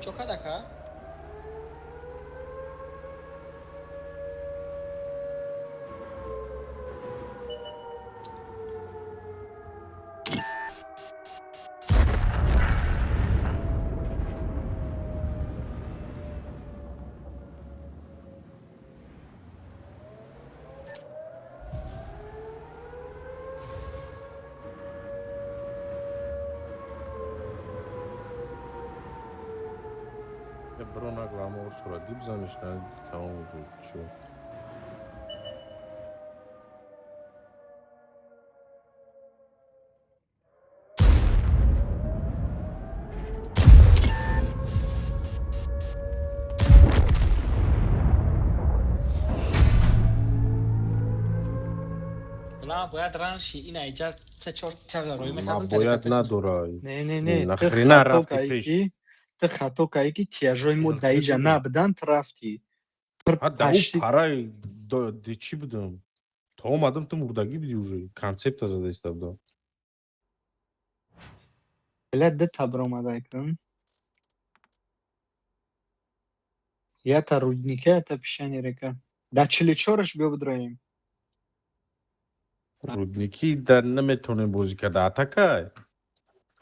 Чо кадака? Бро нагла, ама орсора дибзаниш на тамом шуд. Бла, бояд раньше ина иҷа се чор тяга рӯй Ма мекардам. бояд надора. Не, не, не. Нахрена рафти пеш? Ту хато каи ки тяжои мо да иҷа набудан, ту рафтӣ. Ҳа, да ӯ параи ди чӣ будам? То омадам, ту мурдагӣ будӣ уже. Концепта зада иста будам. Бля, ду та баромада кун. Ята рудника, ята пишани река. Да 44-ш биё бидроем. Рудники да наметонем бозӣ карда. Атака.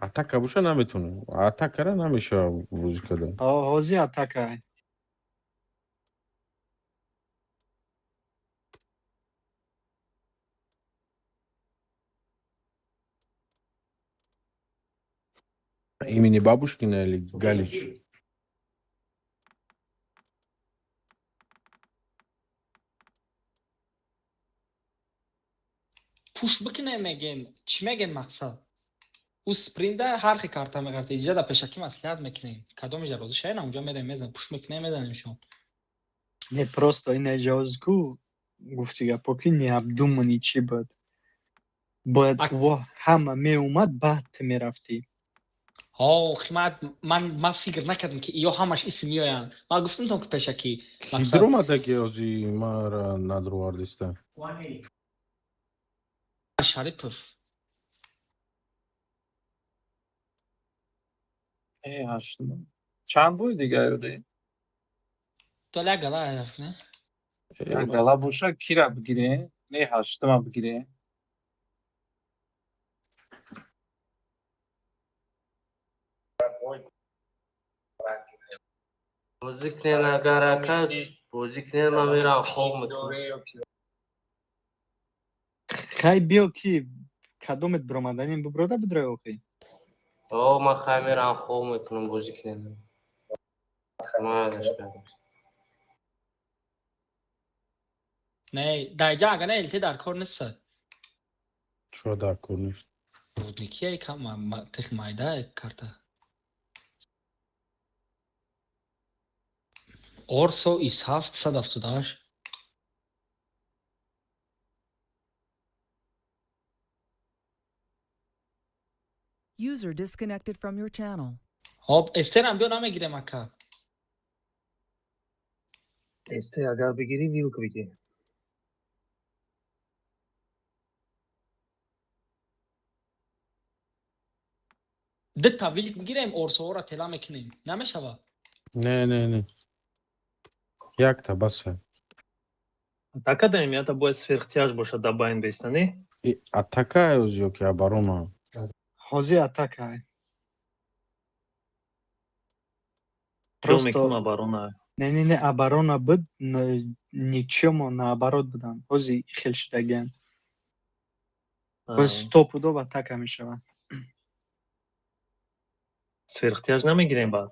Атака боша наметонем. Атакара намешава бозӣ карда. Ҳози атака. Имени Бабушкина или Галич? Пуш бикунем мегем. Чӣ мегем мақсад? Ӯ спринта ҳар хел карта мегарта. Иҷа да пешакӣ маслиҳат мекунем. Кадом иҷа розӣ шавем, унҷа мерем мезанем. Пуш мекунем, мезанем шон. Не, просто ина ҷавоз ку гуфти гапо ки необдуманный чӣ буд. Бояд во ҳама меомад, баъд ту мерафтӣ. Охи ман фикр накардам ки иё ҳамаш исм меоянд. Ман гуфтам то ки пешакӣ. Ки дуромада ки ози мара надуровардиста? Шарипов. Э, ҳаштум. Чанд бои дига ёде? То як гала рафт, не? Як гала боша, кира бигире? Не, ҳаштума бигире. Бозӣ кунен, агар ака бозӣ кунен, ман мерам хоб мекунам. Хай, биё ки кадомет биромаданем, биброда бидрой охи. О, ман хай мерам хоб мекунам, бозӣ кунен. Майлаш кардам. Не, дар иҷа ага не, ЛТ дар кор нест. Чо дар кор нест? Рудники кам тех майда карта. Орсо ИС 778. User disconnected from your channel. Хоб, эстерам биё, намегирем ака. Эсте агар бигирӣ, вилк бигир. Дта вилк бигирем, орсоҳоро тела мекунем. Намешава? Не, не, не. Якта баса. Атака даем, ята бояд сверхтяж бошад, да байн беста, не? Атака ози ё ки оборона? Ҳози атака. Хиёл мекунам оборона. Не, не, не, оборона буд, ничемо наоборот будан. Ҳози хел шудагиан. Боз стопудов атака мешавад. Сверхтяж намегирем баъд.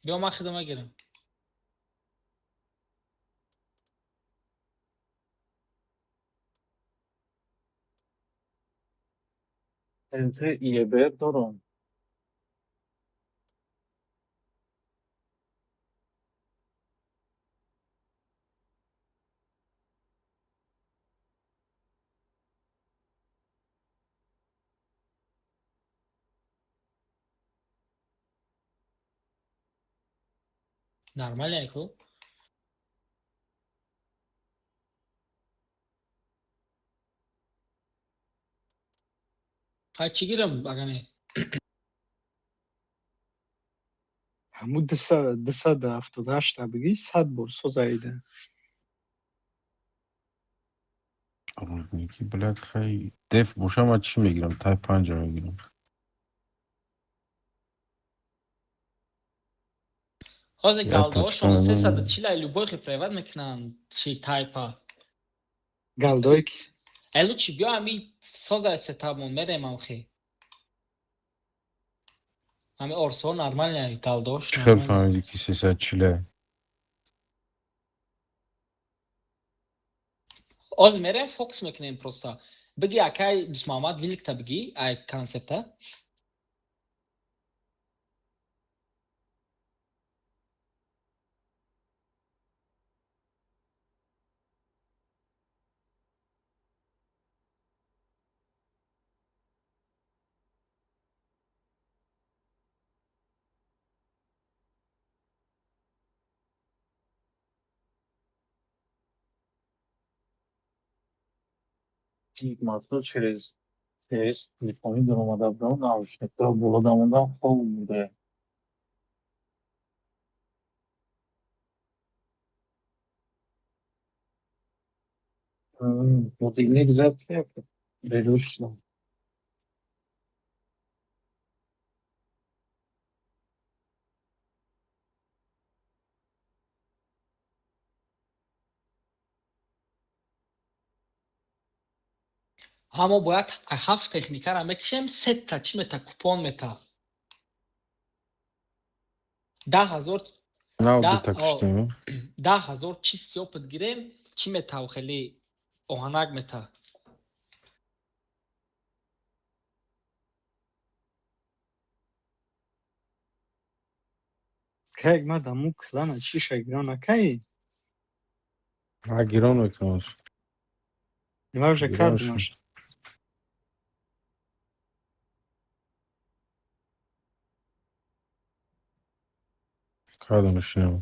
Биё, ман хидо мегирам. ЛТ ИЕБР дорам. Нормально ку? Хай, чӣ гирам, ага не? Ҳамун 278-та бигӣ, 100 бор созаида. Рудники, блядь, хай деф боша, ман чӣ мегирам? Тай панҷа мегирам. Ҳозир Як галдоошон тачка 340 ай любой хи приват мекунанд, чи тайпа. Галдое ки Ай, лучше биё, ами созай сетабмон, мерем амхи. Ами орсо нормально, галдоош Чӣ хел нормально. фаҳмидӣ, ки 340? Ҳозир мерем, фокус мекунем просто. Биги, акай Дусмуҳаммад, виликта биги, ай концепта. Мазо через сервис телефонӣ даромада будам, наушникро боло дамондам, хоб бурда. Будильник зад, ки бедор шудам. Ҳамо бояд ҳафт техникара мекишем, сета чӣ мета, купон мета. 10 000. Нав Да, дута о. киштем. 10 000 чисти опыт гирем, чӣ метав, хеле оҳанак мета. Кайк ма даму клана чиша гирон накаи? Ҳа, гирон мекунам. Ма уже Гирон кардимаш. шуд. Кардамаш инам.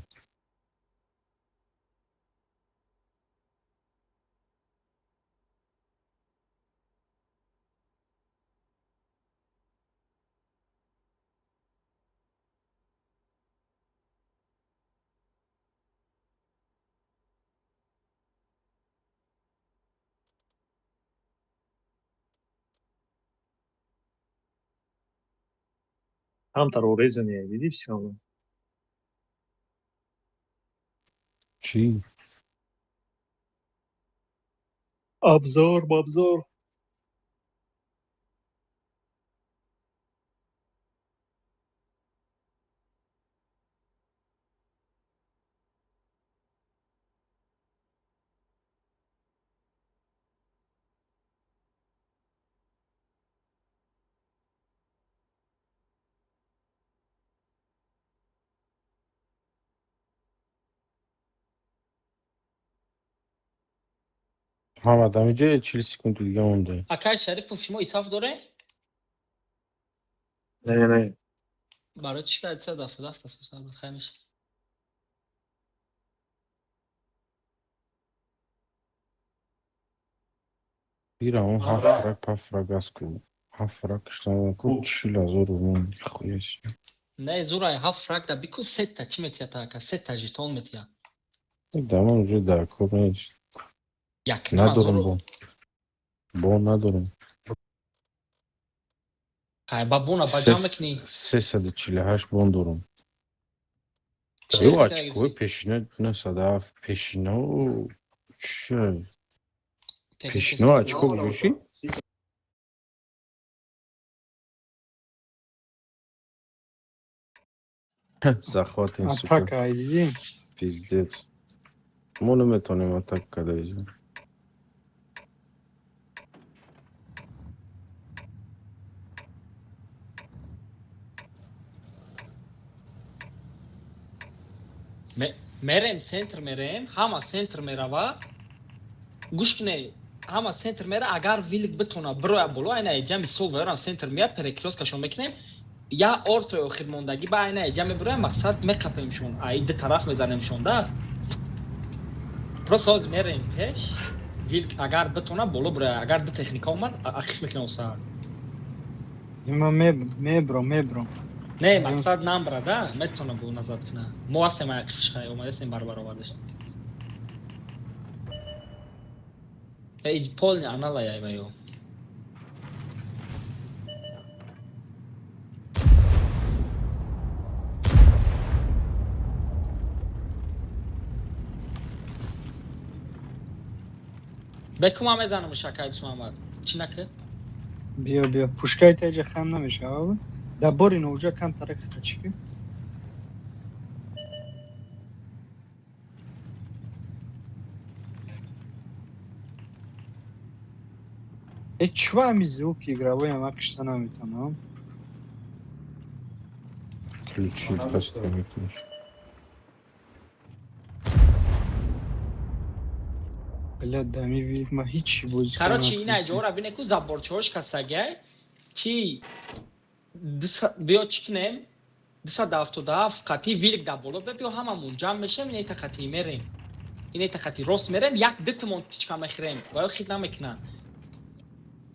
Камтар орезани, дидӣ, всё равно. Чӣ? Обзор бобзор. Муҳаммад, ҳамиҷа 40 секунди дига монда. Акай Шарипов, шумо исаф доре? Не, не. Барои чӣ кард 177 асосан хай меша. Ира он ҳафт фраг, пафт фраг аст ку. Ҳафт фраг киштам ку, 40 000 румон, хуяс. Не, зурай, ҳафт фраг да бику, сета чӣ метия та, ака, сета жетон метия. Дамон уже дар кор нест. Як Надорам бон. Бон надорам. Хай, ба бона ба ҷамъ мекунӣ. 348 бон дорам. Чӣ Ё хел очкои гирифтӣ? пешина 907 пешинау чи? Технически. Пешино очко куҷо? Захватим, сука. Атака ай дидӣ? Пиздец. Мо наметавонем атака карда иҷо. Мерем центр, мерем, ҳама центр мерава. Гӯш куне, ҳама центр мера, агар вилик битона бироя боло, айна ҷами сол ваёрам центр меяд, перекрёсткашон мекунем. Я орсои охир мондагӣ ба айна эҷа мебуроям, мақсад меқапемшон. Ай ду тараф мезанемшон да. Просто ҳозир мерем пеш. Вилк агар битона боло буроя, агар ду техника омад, ахиш мекунам сар. Ма мебром, мебром. Не, мақсад намбра да, метона бу назад куна. Мо ҳастем ақифш хай, омадастем барбар овардаш. Эй, полный анала яй ваё. Бекума мезанам шакай Муҳаммад. Чӣ нака? Биё, биё. Пушкаи таҷа хам намешава. Да бори ноуҷа кам тарак хатачки. Э, чува ҳами звуки игровой ама кишта наметонам. Ключи даст наметониш. Бля, дами вилк ма ҳичи бозӣ Короче, ина ҷора бине ку заборчаҳош кастагай. Ки биё чӣ кунем? 277 қатӣ вилк дар боло биё ҳамамон ҷамъ мешем, инаита қатӣ мерем. Инаита қатӣ рост мерем, як дитмон тичка мехӯрем. Ва хит намекунанд.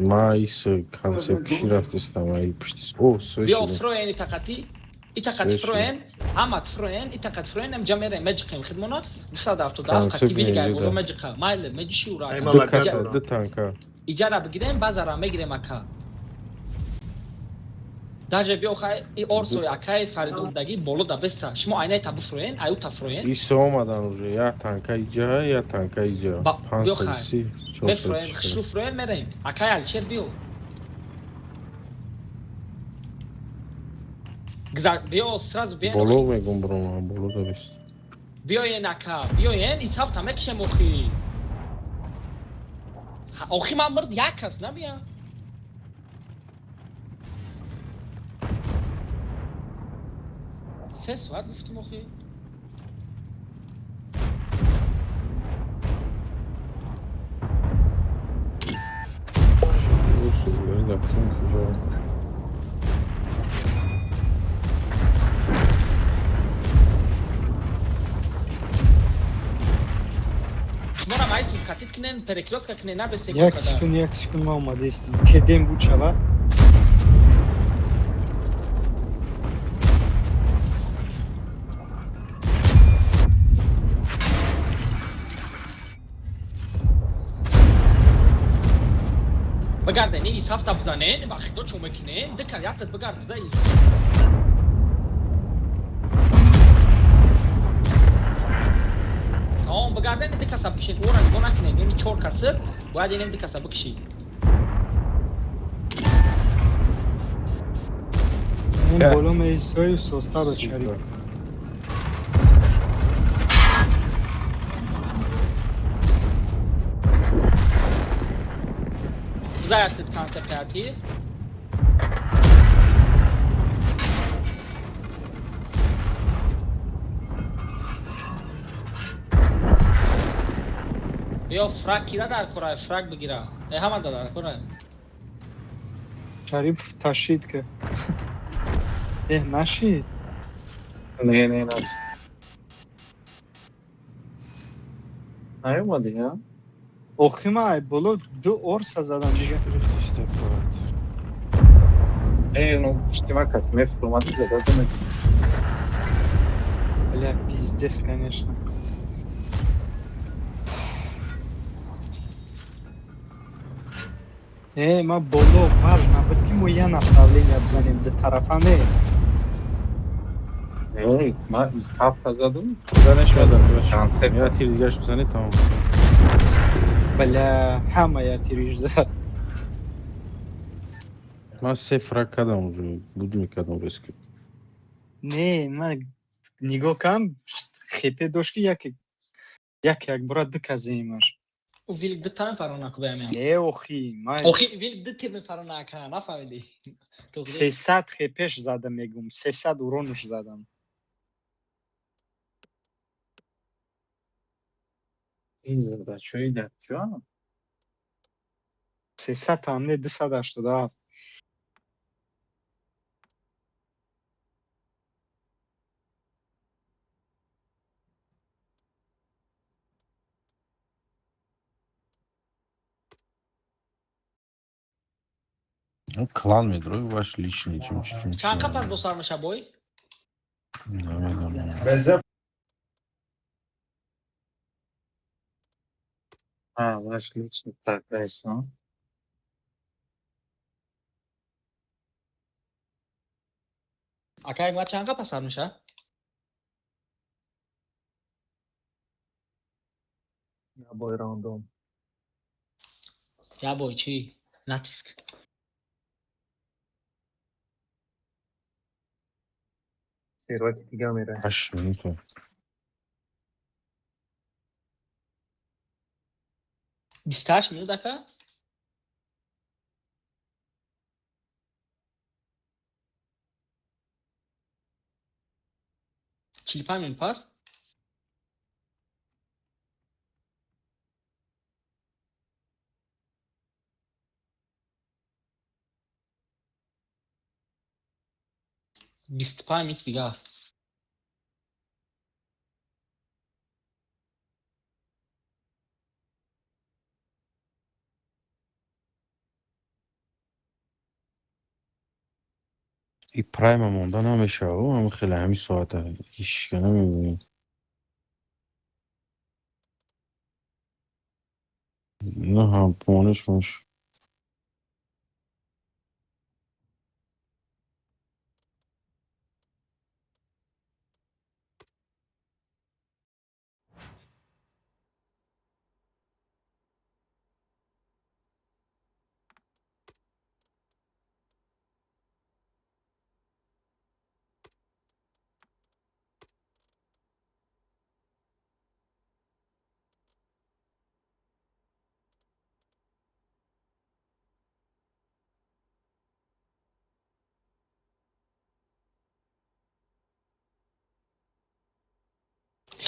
Ма ис концепт киши рафтестам, ай пуштис. О, свет. Биё фроен ита қатӣ, ита қатӣ фроен, ҳамат фроен, ита қатӣ фроен, ам ҷа мерем, меҷиқем хидмона 277 қатӣ вилк ай боло меҷиқа. Майли, меҷиши ура. Ду каса, ду танка. Иҷара бигирем, базара мегирем ака. Даже биё хай и орсои акай фаридондагӣ боло да беста. Шумо айнай та бифроен, аю та фроен. Ис омадан уже, я танка иҷа, я танка иҷа. 530, Бефроен, хушрӯ фроен мерем. Акай Алишер биё. Гзар биё сразу биё. Боло мегум брома, боло да бест. Биёен ака, биёен, ис ҳафта мекишем охи. Охи ман мирд як кас набия. 3 соат гуфтум охи. Шуморо майсум катид кунен, перекрёстка кунен, набесе. Як секунд, як секунд, ма омадестам. Кедем бучава. Бигарден, ис ҳафта бизанен, ва хидо чо мекунен, дикар яктат бигард биза ис. Тамом, бигарден, ди каса бикшен, ора нигоҳ накунен, ини чор касы, бояд инем ди каса бикши. Ин боло меисою соста бачари. Биза яктат концепт. Биё фраг кира дар кора, фраг бигира. Э ҳама дар кора. Шарипов ташид ки. Э, нашид. Не, не, не. Наёмадӣ, а? Охи ма ай боло ду орса задам дига. Э, ну, пушти ма кас мефромадӣ зада мекунӣ. Бля, пиздец, конечно. Э, ма боло важно буд ки мо я направление бизанем, ду тарафа не. Не, ма ис ҳафта задум. Бизанеш мадам. Концепт. Я тир дигаш бизани тамом. Бля, ҳама я тириш зад. Ман се фраг кардам уже, буд мекардам рески. Не, ман нигоҳ кардам, хепе дошт ки яке як як бора ду каземаш. У вилк ду та мефарона ку баям. Не, охи, ман Охи вилк ду тир мефарона ака, нафаҳмидӣ. 300 хепеш задам мегум, 300 уронаш задам. Ин задачои дар чо? 300 ҳам не, 287. Клан медрои, ваш личный чим чим. Чанд қапас босар меша бой? Намедонам. Беза. А, ваш личный прогресс, а? Ака, як матч чанд қапас сар меша? Я бой рандом. Я бой чӣ? Натиск. Серваки дига мерай. 8 минута. 28 минут, ака? 45 минут пас? 25 минут дига. И прайма монда намешава, ҳам хеле ҳамин соата ҳичка намебинем. На ҳам понеш мош.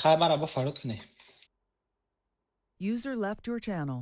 Хай, мара бо фарод кунӣ. User left your channel.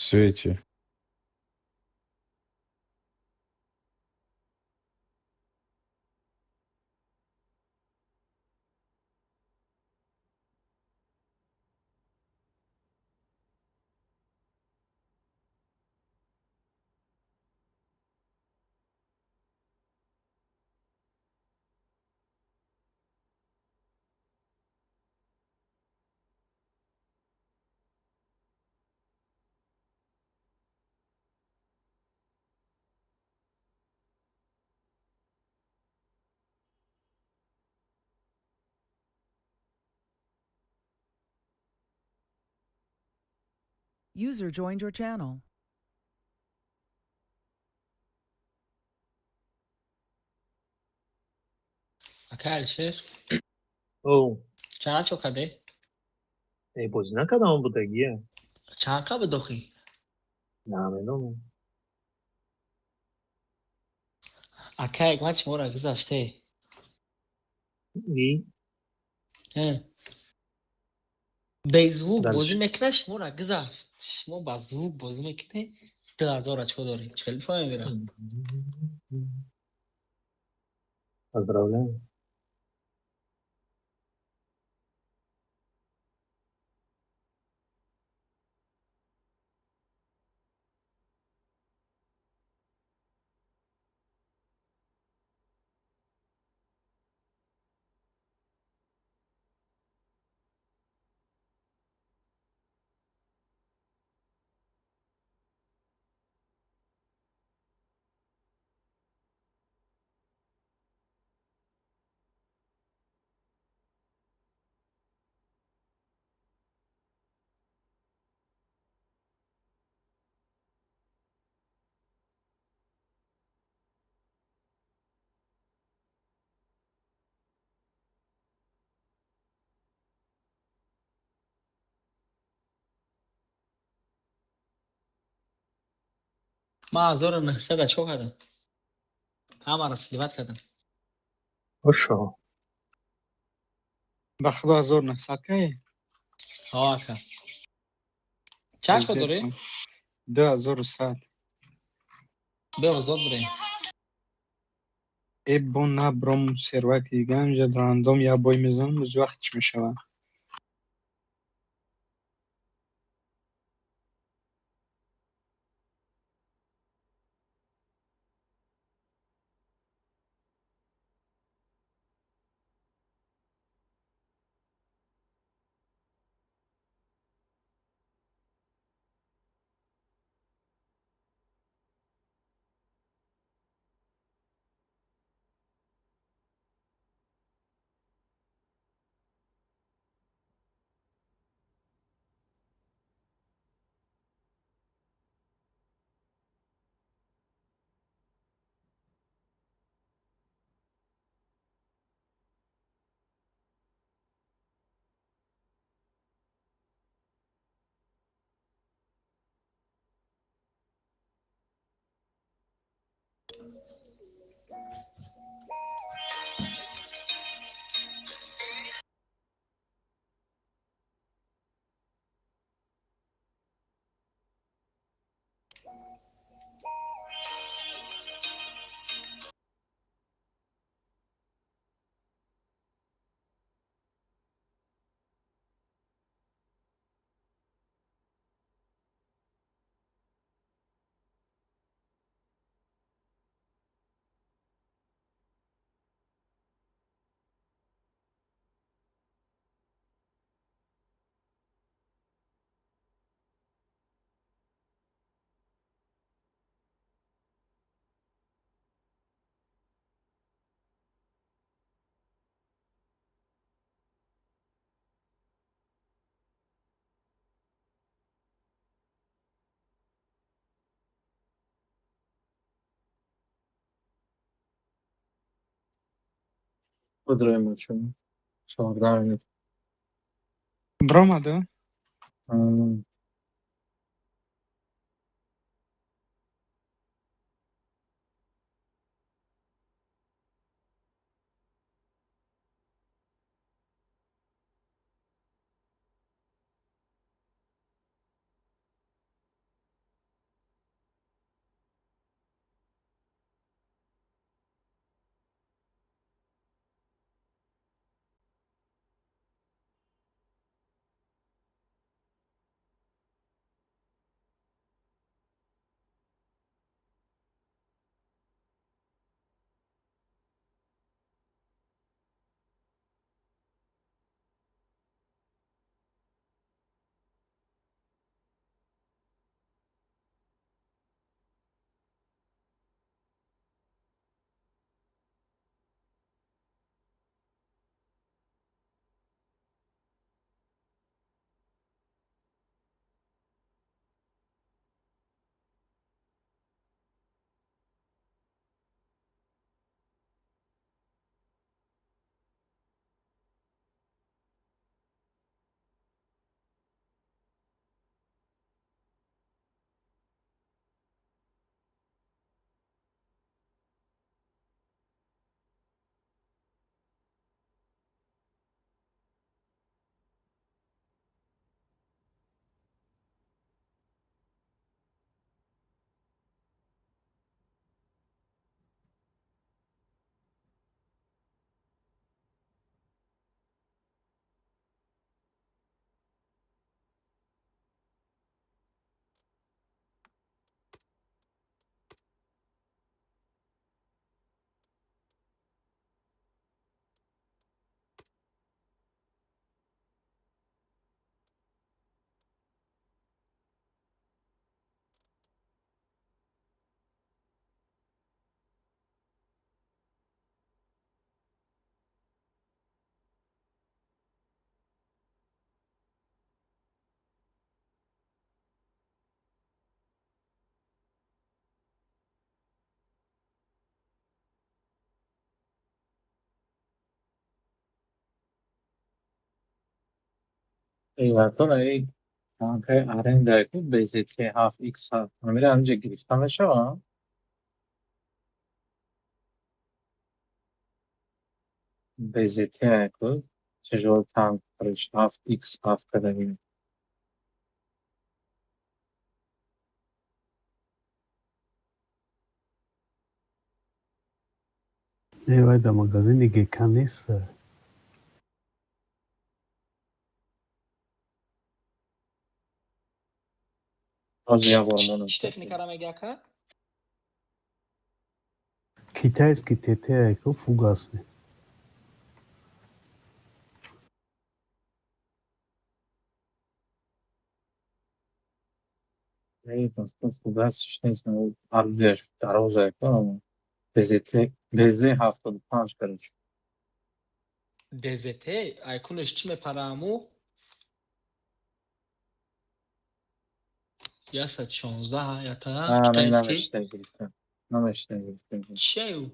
Свечи. User joined your channel. Ака Алишер, О, чанд чо кардӣ? Э, бозӣ накардам, будагия. Чанд қа бидохӣ? Намедонам. Ака, як матч моро гузаште. И? Беззвук Дальше. бозӣ мекунад, шуморо гузашт. Шумо ба звук бозӣ мекунӣ, 2000 очко дорӣ. Чӣ хеле фаҳмем мера? Поздравляю. Ман 1900 очко кардам. Ҳамаро сливать кардам. Хорошо. Ба худо, 1900 кай? Ҳо, ака. Чанд очко дорӣ? 2100. Биё, озод бурем. Э, бо на бром серваки дига инҷа рандом як бой мезанам, боз вақт чӣ мешавад? Поздравляем, бачаҳо. 14 минут. Бромада? М. Эвертон ай танкаи аренда ку БЗТ 7X7 ҳамира ҳаминҷа гирифта мешавад? БЗТ ку тяжелый танк, короче, 7X7 кардагӣ. Не, вай дар магазини ГК нест. Ҳозир як бор монам. Чӣ техникара меги, ака? Китайский ТТ ку фугасный. Фугасиш нест, орудияш дароза ку БЗТ БЗ 75, короче. ДЗТ айкунаш чӣ мепарааму? 116 ята китайский. Намешта гирифтам. Намешта гирифтам. Чия ӯ?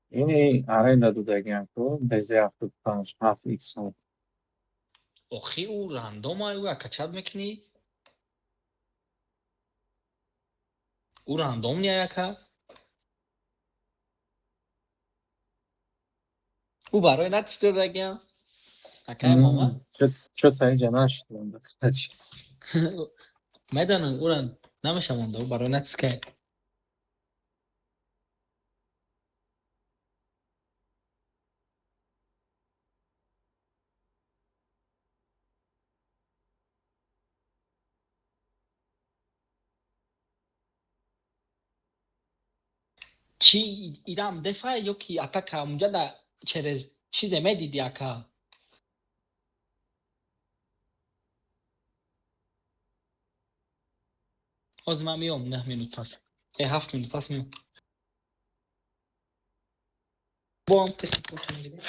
Ини аренда додагиам ку БЗ 75 7X. Охи, ӯ рандома, ӯ акачат мекунӣ? Ӯ рандом не, ака? Ӯ барои натис додагиам? Акай мома? Чё та инҷа нашидам. Медонам, ӯра намешавонда, ӯ барои натис кай. Чӣ ирам дефа ё ки атака унҷа да через чизе медиди, ака? Ҳозир ман меом, 9 минут пас. 7 минут пас меом. Бо ҳам техника мегирем.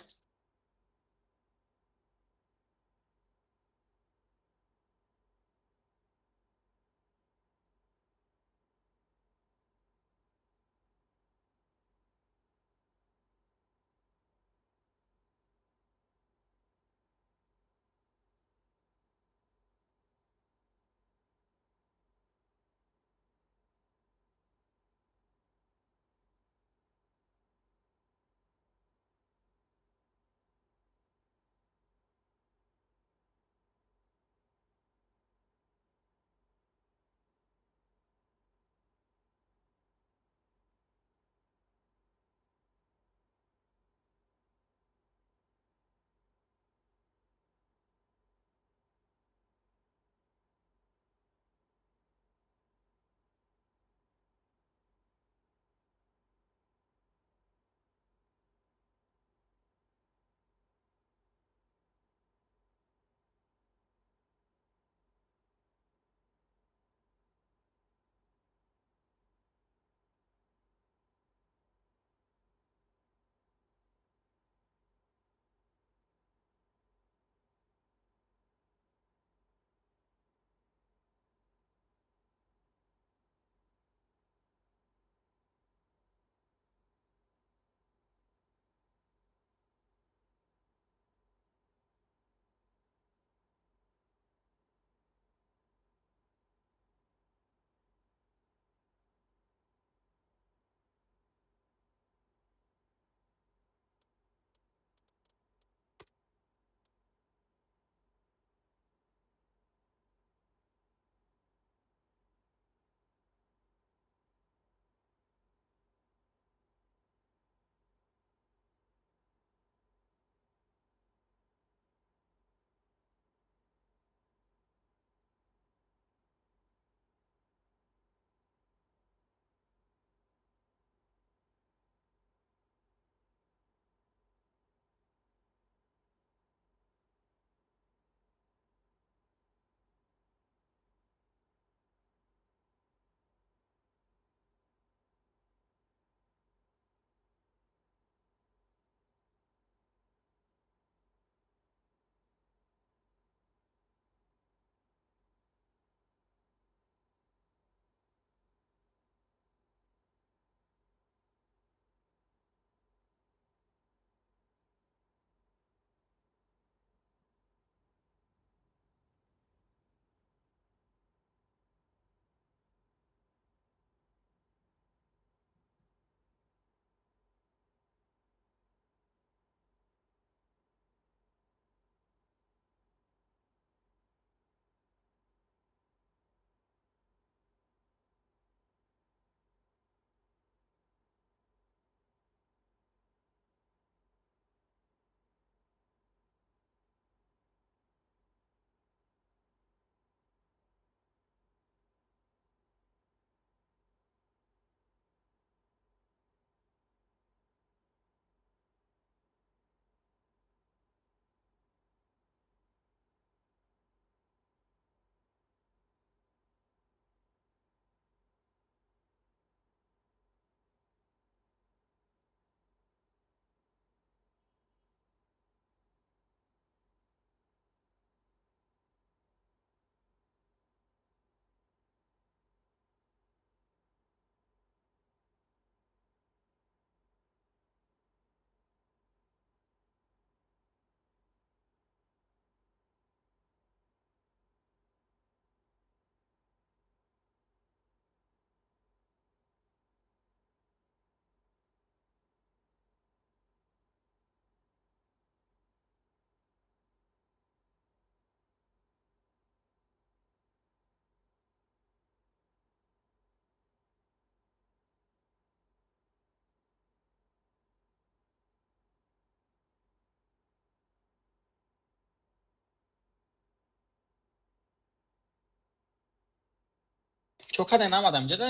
Чо каде намадам инҷа да?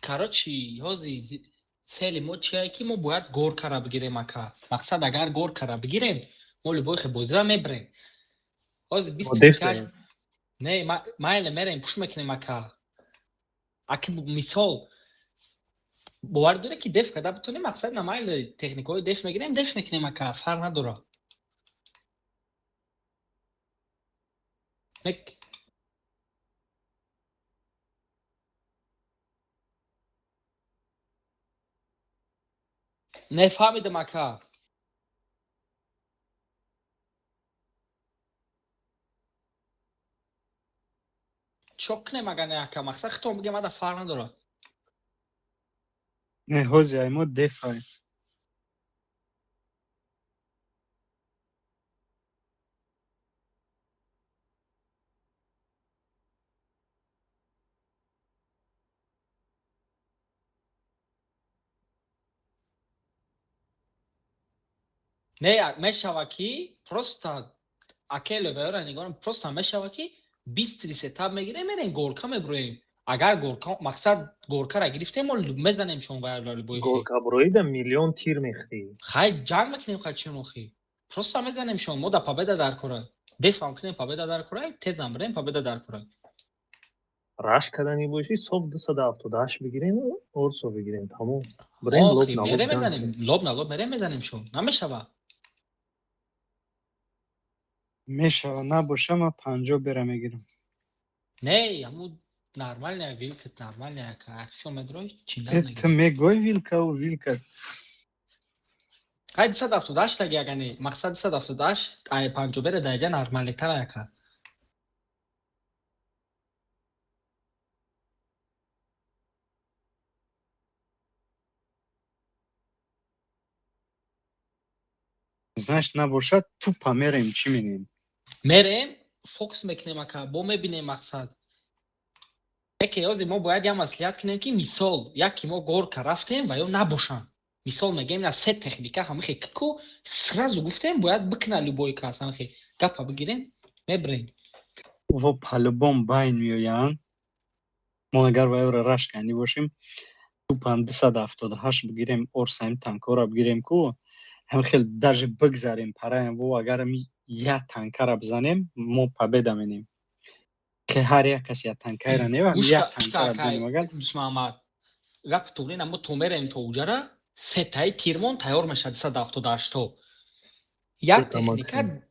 Короче, ҳози цели мо чие, ки мо бояд горкара бигирем, ака. Мақсад, агар горкара бигирем, мо любой хел бозира мебирем. Ҳози Мо деф дорем. Не, майле, мерем, пуш мекунем, ака. Аки, мисол, бовар дорӣ, ки деф карда битонем? Мақсад, на, майле, техникаҳои деф мегирем, деф мекунем, ака, фарқ надорад. Нек нефаҳмидам, ака. Чо кунем, агар не, ака? Мақсад, хитон бигем, ада фарқ надорад. Не, ҳози ай мо дефай. Не, мешава, ки просто аке левеора нигоҳ, просто мешава, ки 20 сетап мегирем, мерем, горка мебуроем. Агар горка, мақсад, горкара гирифтем, мо мезанем шон любой. Горка буроида, миллион тир мехӯрӣ. Хай, ҷанг мекунем, хай, чӣ охи, просто мезанем шон. Мо да победа дар кора, дефам кунем, победа дар кора, тезам бирем, победа дар кора. Раш кардани бошӣ, соб 278 бигирем, орсо бигирем, тамом. Бирем лоб Охи, на лоб мерем, ҷанг мезанем кунем. Лоб на лоб мерем, мезанем шон, намешава. Мешава, набоша, ман 50 бера мегирам. Не, ҳаму нормальная вилка, нормальная, акшо медрой чинда. Э, ту мегӯй вилкау вилка. Хай, 278 таги, агар не, мақсад, 278 ай 50 бера даҷа нормалитар, ака. Знаешь, набошад, тупо мерем, чӣ менем? Мерем, фокус мекунем, ака, бо мебинем. Мақсад, яке ҳозир мо бояд як маслиҳат кунем, ки мисол, яке мо горка рафтем ва ё набошанд, мисол мегӯем, на се техника ҳамихе ку сразу гуфтем, бояд бикуна любой кас, ҳамихе гапа бигирем, мебирем. Во по-любому байн меоянд. Мо агар вайро раш кардӣ бошем, тупам 278 бигирем, орсаем, танкора бигирем ку, ҳам хел даже бигзарем параем. Во агар ми як танкара бизанем, мо победа менем, ки ҳар як кас як танкайра не, як танкара бизанем агар. Дусмаҳамад, гапи туғри на, мо то мерем то уҷара, сетаи тирмон тайёр мешавад, 278-то як Дута техника. максимум.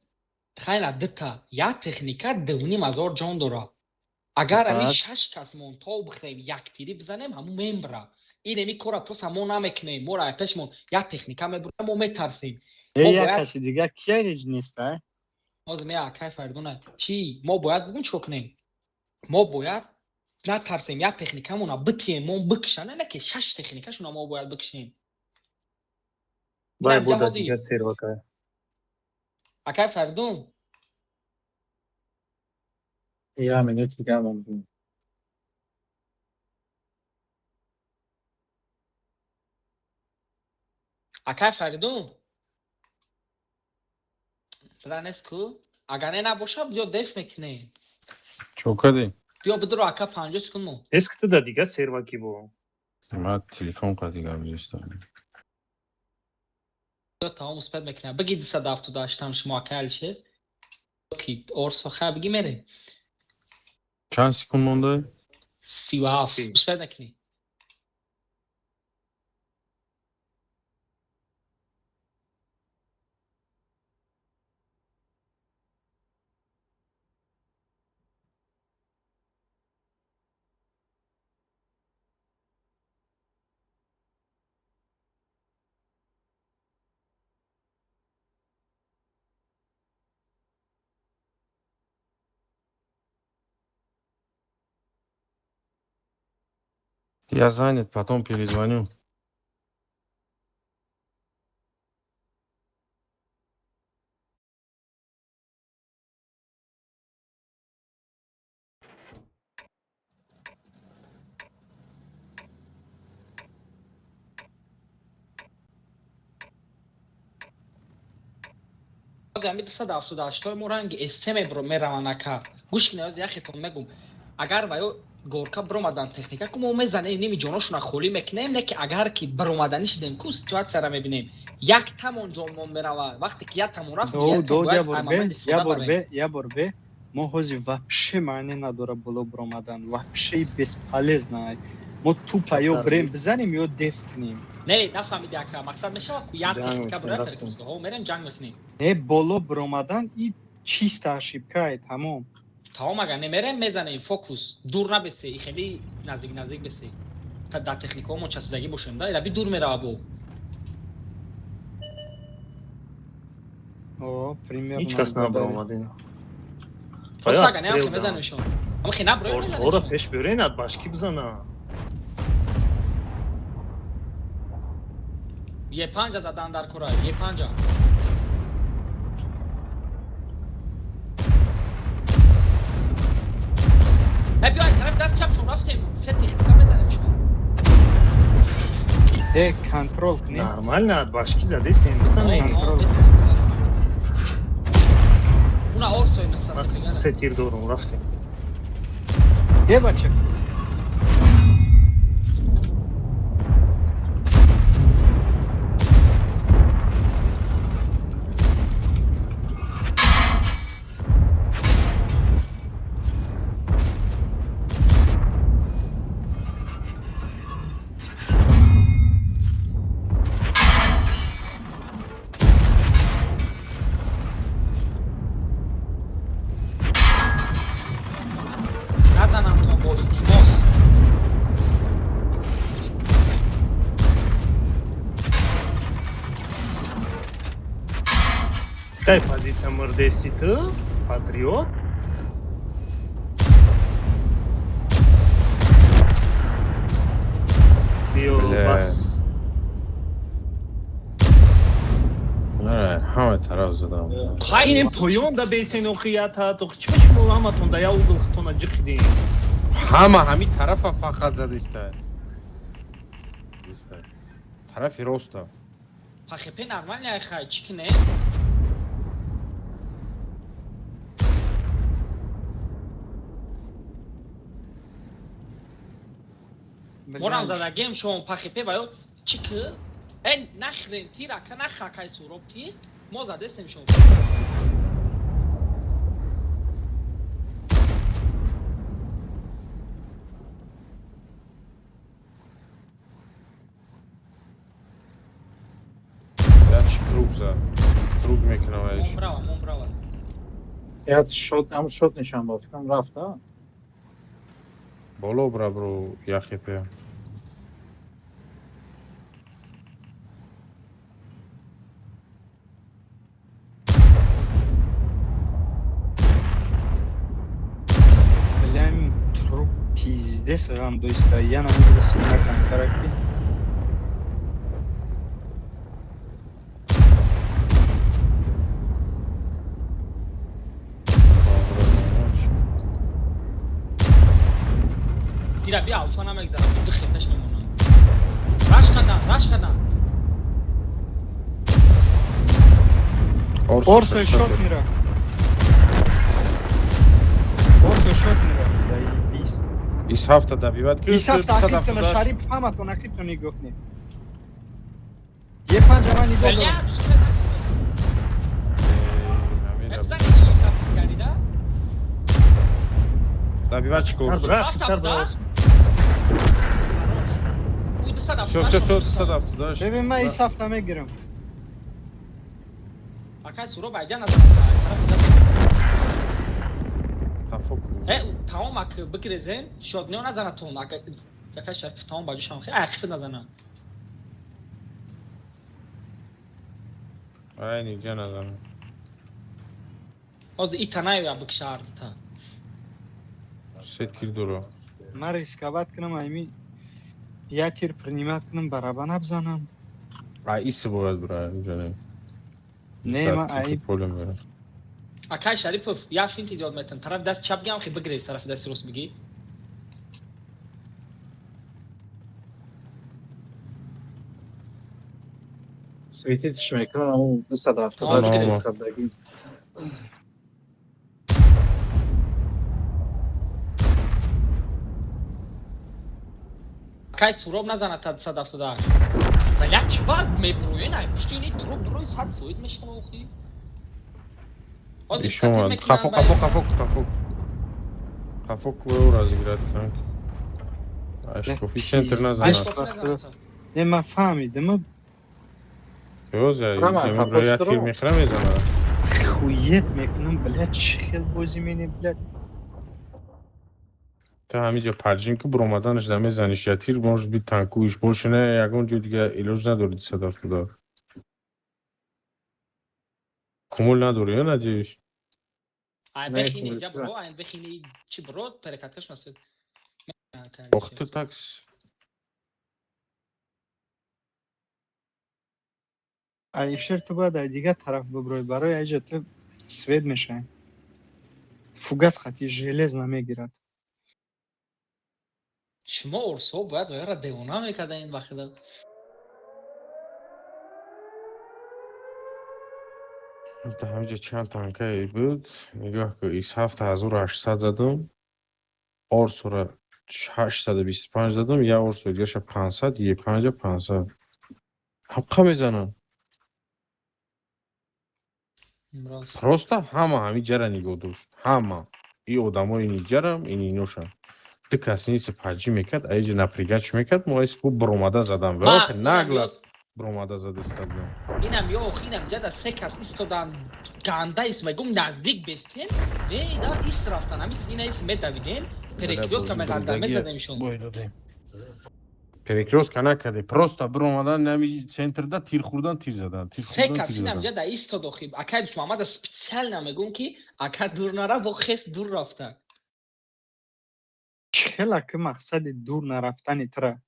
Хайна, дута, як техника 2500 ҷон дорад. Агар ами Баъд? шаш кас мон то бихӯрем, як тирӣ бизанем, ҳамун мембра. Ин еми кора просто мо намекунем. Мо ра пешмон як техника мебурем, мо метарсем. Э, Мо як бояд каси дига кия неста? Ҳозир ме, акай Фаридуна, чӣ мо бояд бугум, чико кунем? Мо бояд натарсем, як техникамона битием, мо бикшан, не ки шаш техникашона мо бояд бикшем. Вай Инам буда ҷаҳози дига сервака. Акай Фаридун. Я минути дигар мондем. Акай Фаридун, бира, нест ку. Агар не набоша, биё, деф мекунем. Чо кардӣ? Биё, бидуро, ака, 50 секунд мо. Эскита да дига серваки бо. Ман телефон қад дигар мезистам. Биё, тамом, успеть мекунем. Биги 278-ам шумо, акай Алишер, ки орсо, хай, биги, мерем. Чанд секунд монда? 37. 30. Успеть мекунӣ. Я занят, потом перезвоню. Ҳами 278 мо ранги СТ мераванд, ака. Гӯш кунед, ҳозир яхетон мегум. Агар ва ё горка биромадан, техника ку мо мезанем, ними ҷоношона холӣ мекунем, не ки агар ки биромаданӣ шидем ку, ситуатсияро мебинем. Як тамон ҷонмон меравад. Вақте ки як тамон рафт, До, дигар до, бояд я бор ай бе, момент я истифода бор барем. бе, я бор бе. Мо ҳозир вообще маъне надора боло биромадан. Вообще бесполезно. Мо тупо ё брем бизанем, ё деф кунем. Не, нафаҳмиди, ака. Мақсад мешавад ку як Ҷанг техника мекунем, бирояд, рафтем. ҳо, мерем, ҷанг мекунем. Не, боло биромадан и чиста ошибка, тамом. Тамом, агар не, мерем, мезанем фокус. Дур набесе, и хеле наздик наздик бесе. Та дар техникаҳо мо часпидагӣ бошем, да? Ираби дур мерава бо. О, примерно. Ҳеҷ кас набаромад ина. Просто агар не, ҳам мезанемшон. Ама хе наброем, Орсора мезанемшон. пеш биёрен, ад башки бизана. Е панҷа задан дар кора, е панҷа. Э, биё, ай тараф даст чапшон рафтем, се техника мезанемшон. Э, контрол кунем. Нормально, ад башки задестем, бизанем. Контрол. Уна орсои нақсад Ман мегана. се тир дорум, рафтем. Э, бача. Назанам то бо илтимос. Кай позиция мурдеси ту? Патриот? Биё Бля. бас. Не, ҳама тараф задам. Ин поён да бесен охията, то чӣ шумо ҳаматон да я угол хитона ҷиқидин? Ҳама ҳами тарафа фақат задиста. Диста. Тарафи роста. Пахепе нормально, ай хай, чӣ кине? Морам задагем шом пахепе ва ё чӣ ки? Э, нахрен тир, ака, нах, акай Суроб тир. Мо задесем шом. Як чи круг зад. Круг мекунам айш. Мон брава, мон брава. Як шот, ҳам шот нишон дод, фикрам рафт, а? Боло бра бро яхепе. Блям, труп пиздец ғам доиста. Я намедонистам накан караки. Тира би алфа намегзарам, ду хепеш мемонам. Раш кадан, раш кадан. Орсо шот мира. Орсо шот мира. Заебись. Ис ҳафта добивад ки Ис ҳафта ақибтона, Шарипов, ҳаматон ақибтон нигоҳ кунед. Е панҷа ман нигоҳ Бля, дорам. ду хепеш. Добивад чӣ кор? Рафт, Рафт, рафт. Всё, всё, всё, 278. Бибин, ман ис ҳафта мегирам. Акай Суроб, айҷа назанам, тарафи даст. Тафо ку. Э, тамом, ак бигирезен, шодниё назанатон. Ака, акай Шарипов, тамом, ба ҷушам. Хе, ақиф назана. Ай, ниҷа назанам. Ҳозир ита наёя бикша ҳардута. Се тир дора. Ман рисковать кунам, ами я тир принимать кунам, барабана бизанам. Ай, ис бояд бра, инҷа не. Не, ман ай поле мерам. Акай Шарипов, як финти зиёд метан. Тарафи даст чап гиам, хе бигирез, тарафи дасти рост бигӣ. Светитиш мекунам, ҳамун 278 Ҳо, кардагӣ. Кай Суроб назанад та 278. Бля, чӣ бар мебурӯен, ай пушти ини труп бурӯи 100% мешава охи. Ҳозир Ишо катир қафо мекунам қафо ба қафо қафо. Қафо кӯ разыграть кунанд. Ашкофи центр назанад. Пиздец. Ашкофи назанад та. Не, ман фаҳмидам. Ёза, Рама, ҷамъ қафо я шуд тир ро. мехӯра мезанад. Хует мекунам, блядь, чӣ хел бозӣ мене, блядь. Та ҳамиҷа парҷин ки буромаданаш намезаниш, я тир может быть танкуиш боше, не ягон ҷой дига илоҷ надори 270. Кумул надори, ё надеюсь? Ай Не, бехини кумул ҷа чиро? буро, ай бехини чӣ буро, перекаткаш насуд. Ох ту такс. Алишер, ту бояд аз дигар тараф бибурӣ, барои аҷа ту свет мешавӣ. Фугас хати желез намегирад. Шумо урсҳо бояд вайро девона мекардаин ба худо. Та ҳамиҷа чанд танкае буд. Нигоҳ кун, ис 7800 задам. Орсура 825 задам, я орсу дигаша 500, е 5 500. Ҳамқа мезанам. Рост. Просто ҳама ҳами ҷара нигоҳ дошт. Ҳама. И одамои ини ҷарам, ини иношам. Ду кас ниси паҷӣ мекард, аиҷа напрягач мекард, мо айс бу буромада задам. Ва Ма охир инам нагла ё буромада задистадам. инам ё охи инам ҷада се кас истодан ганда ис мегум наздик бестем. Не, ина ис рафтан. Ҳамис ина ис медавиден. Бля, Перекрёстка бози меғардан бурдагия мезадемшон. бой додем. Перекрёстка накарде, просто буромадан нами центрда тир хӯрдан, тир задан, тир Се хӯрдан, кас тир инам задан. ҷада истод охи. Акай Дусмуҳаммада специально мегум ки ака дур нара бо хес дур рафта. Чӣ хел аки мақсади дур нарафтани тура?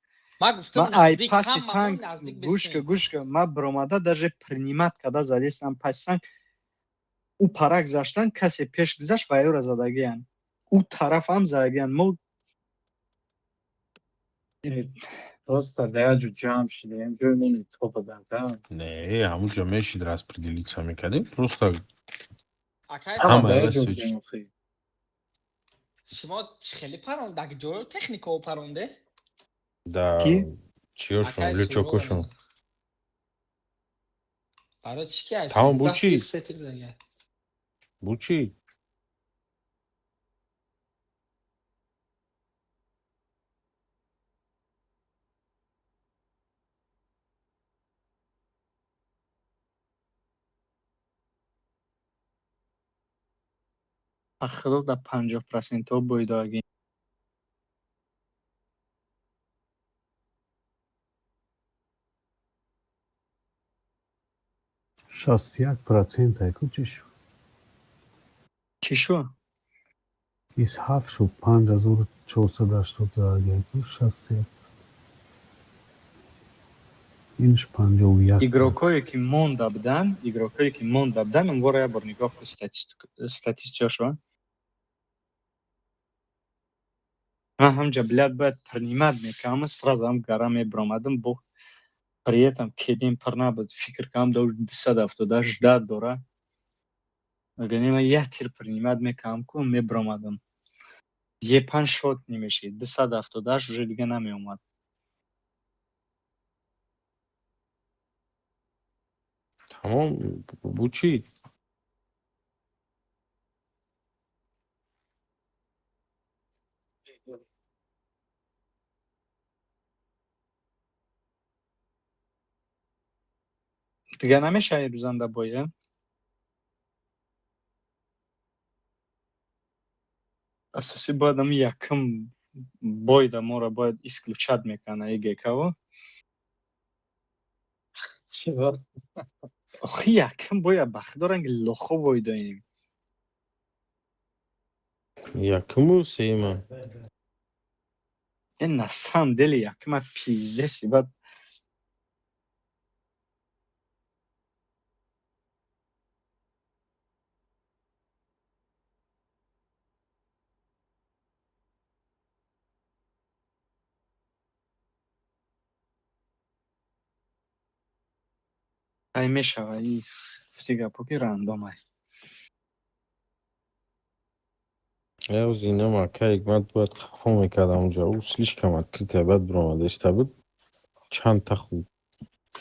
Ма гуфтам Ман ай наздик, паси ҳамаон танк наздик гӯш ка, бестем. гӯш ка, ман биромада даже принимат карда задистам паси танк. Ӯ пара гузаштан, касе пеш гузашт ва ёра задагиян. Ӯ тарафам задагиян. Мо Просто дар як ҷо ҷамъ шудем, ҷои мо нито будан, да. Не, ҳамунҷо мешид распределиться мекардем, просто Акай Ҳама ҳама дар як ҳама ҷо свеч. будем охи. Шумо хеле паронд, дар ҷо техникао паронде? Да Ки? чиёшон, Акай Суроб лючокошон. Барои чӣ ки ай Тамом бу 13 чӣ? тир се тир зага. Бу чӣ? Ба худо дар 50%-ҳо бойдоагӣ. 61% айку чӣ шуд? Чӣ шуд? 27 шуд, 5480 задагику 61. Инш 51. Игрокое ки монда будан, игрокое ки монда будан, онвора як бор нигоҳ кун статистикашо. Ман ҳамҷа блядь бояд принимат мекардам, сразу ҳам гара мебиромадам, бо при этом кедем пир набуд, фикр кардам да 278 ждать дора. Агар не ман як тир принимат мекардам ку мебиромадам. Е панҷ шот немешид, 278 уже дига намеомад. Тамом бу чӣ? Дига намешавад рӯзанда боя? Асосӣ бояд ами якум бойда моро бояд исключать мекарданд ай ГК-во. Чӣ ба? Охи якум боя ба худо ранги лохо бой доим. Якуму сеюма. Э на самом деле якума пиздец бад ай мешава и фти гапо ки рандом ай. Яз инам ака Ҳикмат бояд хафо мекард онҷа. Ӯ слишком открытая бад биромада иста буд. Чанд та хуб.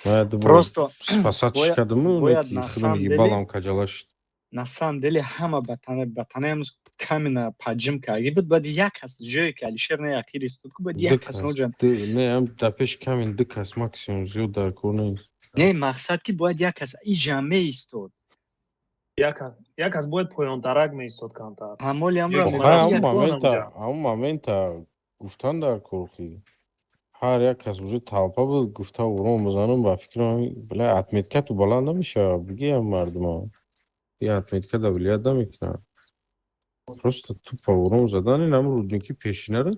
Бояд Просто спасать бояд кардаму, бояд ки на худам самом деле ебалам каҷала шуд. На самом деле ҳама ба танаям камина поджим карди буд, баъд як кас ҷое ки Алишер не ахир истод ку, баъд Ду як кас кас. ноҷа. Не, ам дар пеши камин ду кас максимум, зиёд дар кор нест. Не, мақсад ки бояд як кас и ҷамъ меистод. Як кас бояд поёнтарак меистод камтар. Ҳамоли амра Ё Хай, мегӯям ҳамун як момента, ҳамун момента гуфтан дар кор, ки ҳар як кас уже толпа буд, гуфта урон бизанам, ба фикрам ҳамин, бля, отметка ту баланд намешавад, бигӣ ҳам мардума. И отметка да влиять намекунад. Просто тупо урон задан, ин ҳамун рудники пешинаро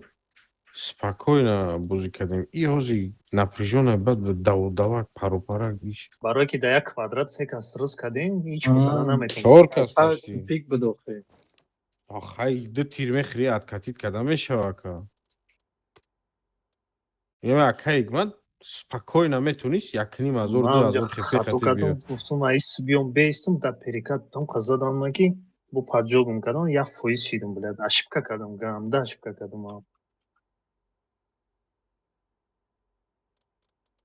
спокойно бозӣ кардем. И ҳози напряжённая бад буд, давудавак, парупарак иш. Барое ки дар як квадрат се кас рӯз кардем, ҳеҷ кора наметавонем. Чор кас Сар почти. Пик буд охи. Хай, ду тир мехӯри, откатить карда мешава, ака. Яъне ака Ҳикмат спокойно метонист якним ҳазор, ду Ман ҳазор хп хато хатир кардам, биёд. гуфтум аис биём беистум, дар перекат там задам ман ки бо поджогум кардам, 1% шидам, блядь, ошибка кардам, ганда ошибка кардам.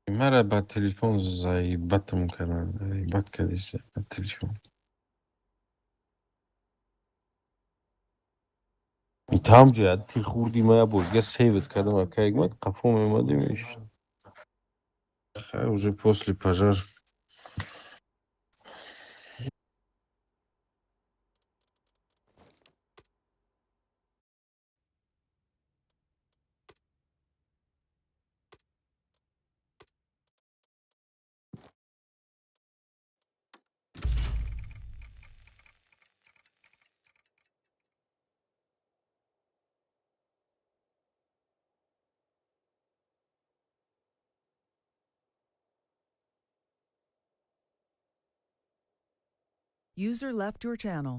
Мара ба телефон заебатым кардан, заебат кардиса ба телефон. Там ҷо як тир хурди, ма як бор дига сейвит кардам, ака Ҳикмат, қафо меомадем иш. Хай, уже после пожар. User left your channel.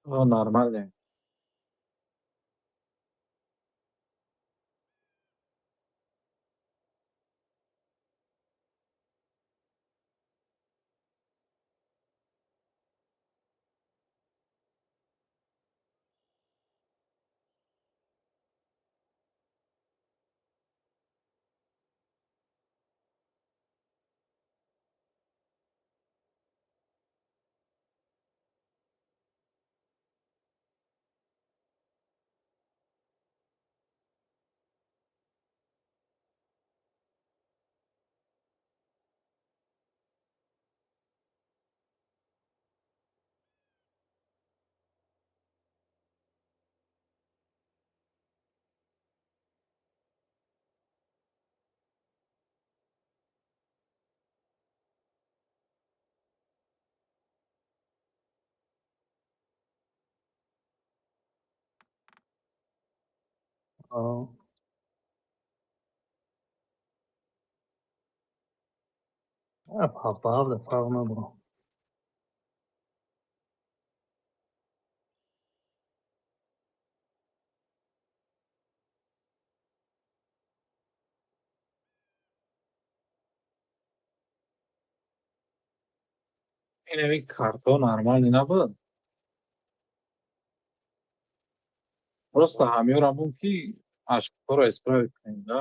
Нормально. Ҳафт ба ҳафт фарқ надорад. Инами картҳо нормалӣ набуд. Просто ҳамёра мумкин ошибкаҳоро исправить кунем, да?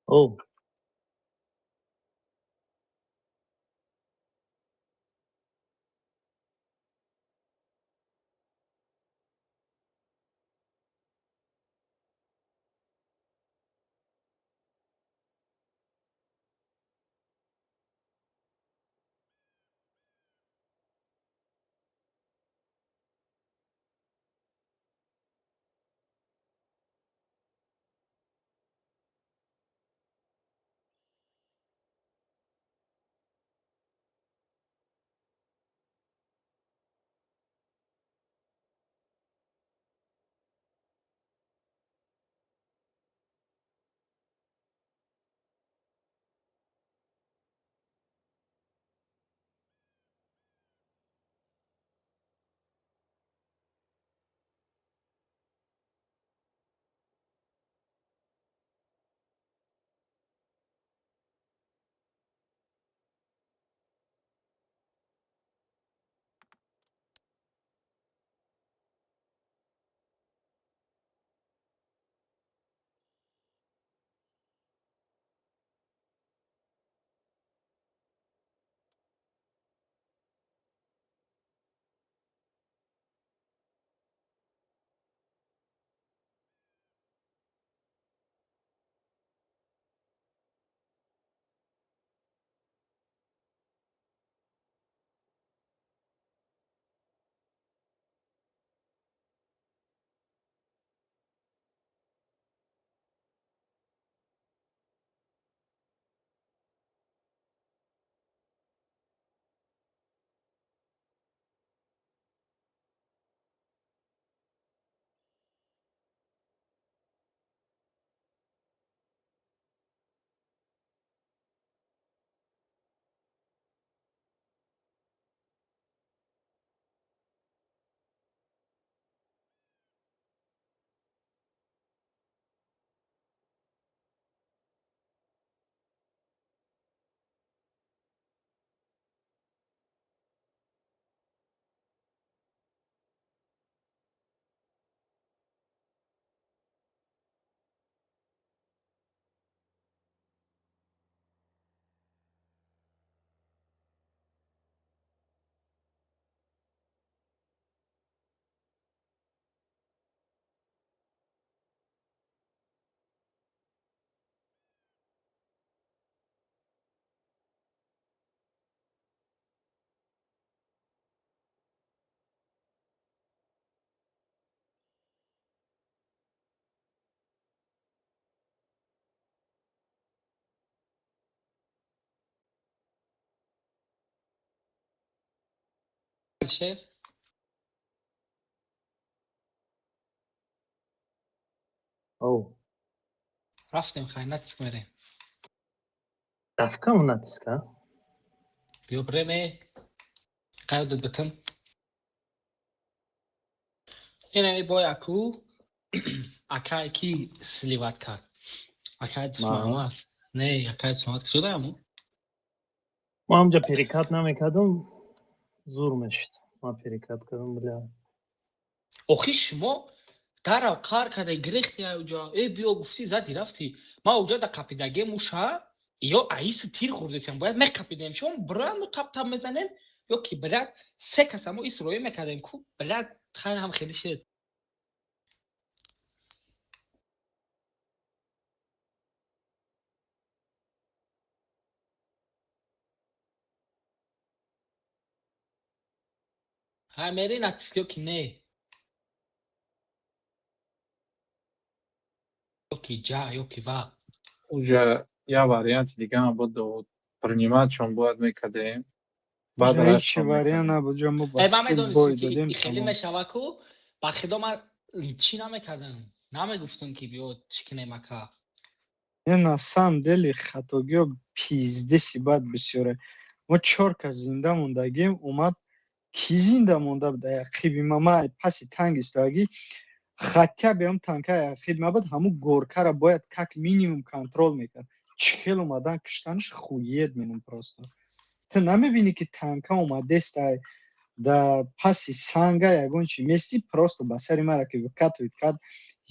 О. Алишер. Оу. Рафтем, хай, натиск мерем. Дафкам натиска. Биё бреме. Қайдат битам. Инами бой аку акай ки сливать кард. Акай Муҳаммад. Не, акай Муҳаммад куҷо даяму? Ман ҳамҷа перекат намекардам, зур мешуд. Ман перекат кардам, бля. Охи шумо дарав қар карда гирехти уҷа. Э, биё гуфтӣ, зади рафтӣ. Ман уҷа да қапидагем уша, ё аиси тир хӯрдесем, бояд меқапидем. Шумо бирам мо тап тап мезанем, ё ки блядь се каса мо исроӣ мекардем ку, блядь, хайр ҳам хеле шед. Ҳай мери натиск ё ки не? Ё ки ҷа, ё ки ва. Уҷа як варианти дигаам буд, принимать-шон бояд мекардем. Баъд ҳеҷ вариант набуд, ҷо мо ба Э, ман скилл медонистам бой ки додем, хеле тамом. мешава ку, ба худо ман чӣ намекардам. Намегуфтам ки биё чӣ кунем, ака. Не, на самом деле хатогиҳо пиздеси бад бисёре. Мо чор кас зинда мондагим, омад ки зинда монда буд ақиби ма, ма паси танк истодагӣ, хотя бы ҳам танкаи ақиби ма буд, ҳамун горкара бояд как минимум контроль мекард. Чӣ хел омадан киштанаш хует менум просто. Ту намебинӣ ки танка омадестай да паси санга ягон чи мести, просто ба сари мара ки выкатывает кард,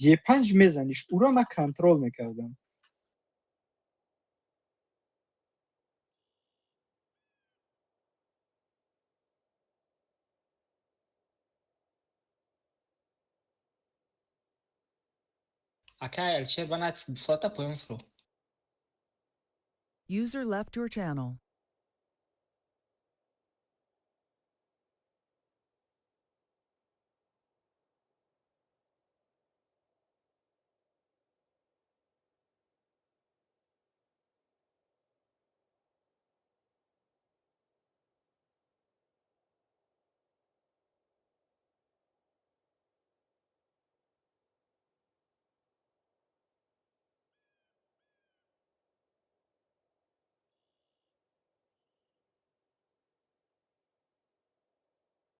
Е5 мезаниш, уро ма контроль мекардам. Акай Алишер, ба натиск бисоата поён фуро. User left your channel.